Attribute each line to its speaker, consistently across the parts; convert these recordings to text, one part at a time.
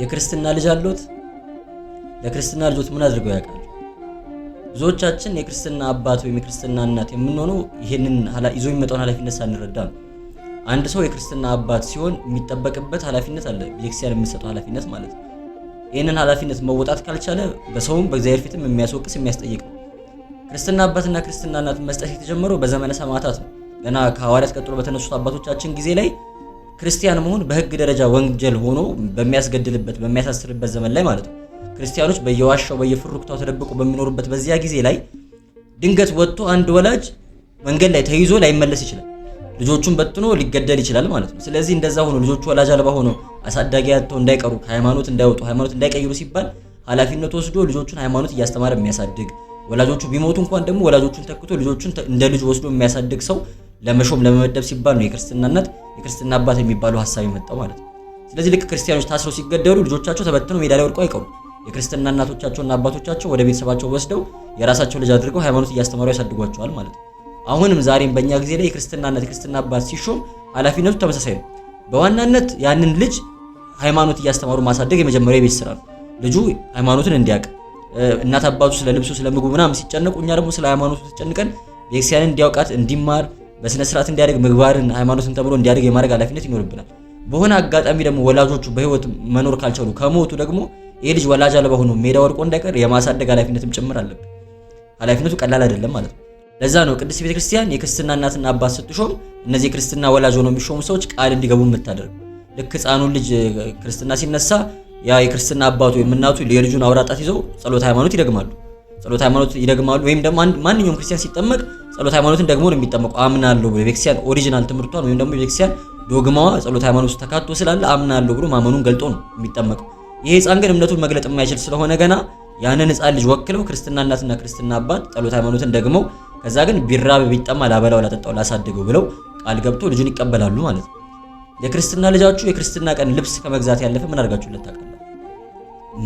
Speaker 1: የክርስትና ልጅ አለዎት? ለክርስትና ልጆት ምን አድርገው ያውቃሉ? ብዙዎቻችን የክርስትና አባት ወይም የክርስትና እናት የምንሆነው ይሄንን ይዞ የሚመጣውን ኃላፊነት ሳንረዳ ነው። አንድ ሰው የክርስትና አባት ሲሆን የሚጠበቅበት ኃላፊነት አለ፣ ቤተክርስቲያን የምትሰጠው ኃላፊነት ማለት ነው። ይህንን ኃላፊነት መወጣት ካልቻለ በሰውም በእግዚአብሔር ፊትም የሚያስወቅስ የሚያስጠይቅ ነው። ክርስትና አባትና ክርስትና እናት መስጠት የተጀመረው በዘመነ ሰማዕታት ነው። ገና ከሐዋርያት ቀጥሎ በተነሱት አባቶቻችን ጊዜ ላይ ክርስቲያን መሆን በሕግ ደረጃ ወንጀል ሆኖ በሚያስገድልበት በሚያሳስርበት ዘመን ላይ ማለት ነው። ክርስቲያኖች በየዋሻው በየፍሩክታው ተደብቆ በሚኖሩበት በዚያ ጊዜ ላይ ድንገት ወጥቶ አንድ ወላጅ መንገድ ላይ ተይዞ ላይመለስ ይችላል። ልጆቹን በትኖ ሊገደል ይችላል ማለት ነው። ስለዚህ እንደዛ ሆኖ ልጆቹ ወላጅ አልባ ሆኖ አሳዳጊ አጥተው እንዳይቀሩ፣ ከሃይማኖት እንዳይወጡ፣ ሃይማኖት እንዳይቀይሩ ሲባል ኃላፊነት ወስዶ ልጆቹን ሃይማኖት እያስተማረ የሚያሳድግ፣ ወላጆቹ ቢሞቱ እንኳን ደግሞ ወላጆቹን ተክቶ ልጆቹን እንደ ልጅ ወስዶ የሚያሳድግ ሰው ለመሾም ለመመደብ ሲባል ነው የክርስትና እናት የክርስትና አባት የሚባለው ሀሳብ የመጣው ማለት ነው። ስለዚህ ልክ ክርስቲያኖች ታስረው ሲገደሉ ልጆቻቸው ተበትነው ሜዳ ላይ ወድቀው አይቀሩም። የክርስትና እናቶቻቸውና አባቶቻቸው ወደ ቤተሰባቸው ወስደው የራሳቸው ልጅ አድርገው ሃይማኖት እያስተማሩ ያሳድጓቸዋል ማለት ነው። አሁንም ዛሬም በእኛ ጊዜ ላይ የክርስትና እናት የክርስትና አባት ሲሾም ኃላፊነቱ ተመሳሳይ ነው። በዋናነት ያንን ልጅ ሃይማኖት እያስተማሩ ማሳደግ የመጀመሪያው የቤት ስራ ነው። ልጁ ሃይማኖትን እንዲያውቅ እናት አባቱ ስለ ልብሱ ስለ ምግቡ ምናምን ሲጨነቁ፣ እኛ ደግሞ ስለ ሃይማኖቱ ተጨንቀን ቤተክርስቲያንን እንዲያውቃት፣ እንዲማር፣ በስነ ስርዓት እንዲያደርግ፣ ምግባርን ሃይማኖትን ተምሮ እንዲያደርግ የማድረግ ኃላፊነት ይኖርብናል። በሆነ አጋጣሚ ደግሞ ወላጆቹ በህይወት መኖር ካልቻሉ፣ ከሞቱ ደግሞ ይህ ልጅ ወላጅ አልባ ሆኖ ሜዳ ወድቆ እንዳይቀር የማሳደግ ኃላፊነትም ጭምር አለብን። ኃላፊነቱ ቀላል አይደለም ማለት ነው። ለዛ ነው ቅድስት ቤተክርስቲያን የክርስትና እናትና አባት ስትሾም እነዚህ የክርስትና ወላጅ ሆነው የሚሾሙ ሰዎች ቃል እንዲገቡ የምታደርግ። ልክ ህፃኑን ልጅ ክርስትና ሲነሳ ያ የክርስትና አባቱ ወይም እናቱ የልጁን አውራ ጣት ይዘው ጸሎተ ሃይማኖት ይደግማሉ። ጸሎተ ሃይማኖት ይደግማሉ። ወይም ደግሞ ማንኛውም ክርስቲያን ሲጠመቅ ጸሎተ ሃይማኖትን ደግሞ ነው የሚጠመቀው። አምናለሁ ብሎ የቤተክርስቲያን original ትምህርቷን ወይም ደግሞ የቤተክርስቲያን ዶግማዋ ጸሎተ ሃይማኖት ውስጥ ተካቶ ስላለ አምናለሁ ብሎ ማመኑን ገልጦ ነው የሚጠመቀው። ይሄ ህፃን ግን እምነቱን መግለጥ የማይችል ስለሆነ ገና ያንን ህፃን ልጅ ወክለው ክርስትና እናትና ክርስትና አባት ጸሎተ ሃይማኖትን ደግመው ከዛ ግን ቢራብ ቢጠማ ላበላው፣ ላጠጣው፣ ላሳድገው ብለው ቃል ገብቶ ልጁን ይቀበላሉ ማለት ነው። የክርስትና ልጃችሁ የክርስትና ቀን ልብስ ከመግዛት ያለፈ ምን አድርጋችሁለት ታውቃላችሁ?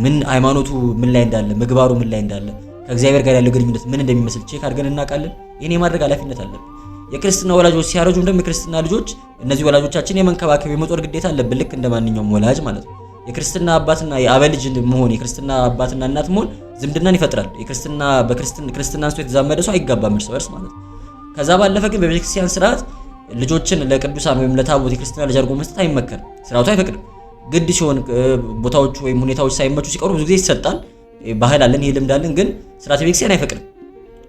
Speaker 1: ምን ሃይማኖቱ ምን ላይ እንዳለ፣ ምግባሩ ምን ላይ እንዳለ፣ ከእግዚአብሔር ጋር ያለው ግንኙነት ምን እንደሚመስል check አድርገን እናውቃለን? ይህን የማድረግ ኃላፊነት አለብን። የክርስትና ወላጆች ሲያረጁም ደግሞ የክርስትና ልጆች እነዚህ ወላጆቻችን የመንከባከብ የመጦር ግዴታ አለብን፣ ልክ እንደ ማንኛውም ወላጅ ማለት ነው። የክርስትና አባትና የአበልጅ መሆን፣ የክርስትና አባትና እናት መሆን ዝምድናን ይፈጥራል። የክርስትና በክርስትና ክርስትና አንስቶ የተዛመደ ሰው አይጋባም እርስ በርስ ማለት ነው። ከዛ ባለፈ ግን በቤተክርስቲያን ስርዓት ልጆችን ለቅዱሳን ወይም ለታቦት የክርስትና ልጅ አድርጎ መስጠት አይመከርም። ስርዓቱ አይፈቅድም። ግድ ሲሆን ቦታዎቹ ወይም ሁኔታዎች ሳይመቹ ሲቀሩ ብዙ ጊዜ ይሰጣል። ባህል አለን፣ ይሄ ልምድ አለን። ግን ስርዓተ ቤተክርስቲያን አይፈቅድም።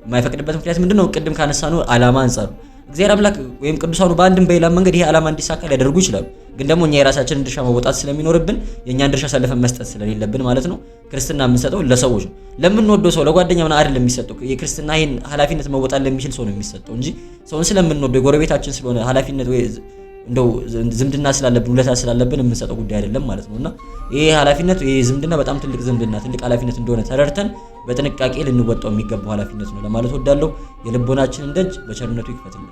Speaker 1: የማይፈቅድበት ምክንያት ምንድነው? ቅድም ካነሳነው ዓላማ አንጻር ነው። እግዚአብሔር አምላክ ወይም ቅዱሳኑ በአንድም በሌላ መንገድ ይሄ ዓላማ እንዲሳካ ሊያደርጉ ይችላሉ። ግን ደግሞ እኛ የራሳችንን ድርሻ መወጣት ስለሚኖርብን የእኛን ድርሻ አሳልፈን መስጠት ስለሌለብን ማለት ነው። ክርስትና የምንሰጠው ለሰዎች ነው። ለምንወደው ሰው ለጓደኛ ምናምን አይደለም የሚሰጠው። የክርስትና ይሄን ኃላፊነት መወጣት ለሚችል ሰው ነው የሚሰጠው እንጂ ሰውን ስለምንወደው የጎረቤታችን ስለሆነ ኃላፊነት ወይ እንደው ዝምድና ስላለብን ውለታ ስላለብን የምንሰጠው ጉዳይ አይደለም ማለት ነው። እና ይሄ ኃላፊነት ይሄ ዝምድና በጣም ትልቅ ዝምድና ትልቅ ኃላፊነት እንደሆነ ተረድተን በጥንቃቄ ልንወጣው የሚገባው ኃላፊነት ነው ለማለት እወዳለሁ። የልቦናችንን ደጅ በቸርነቱ ይክፈትልን።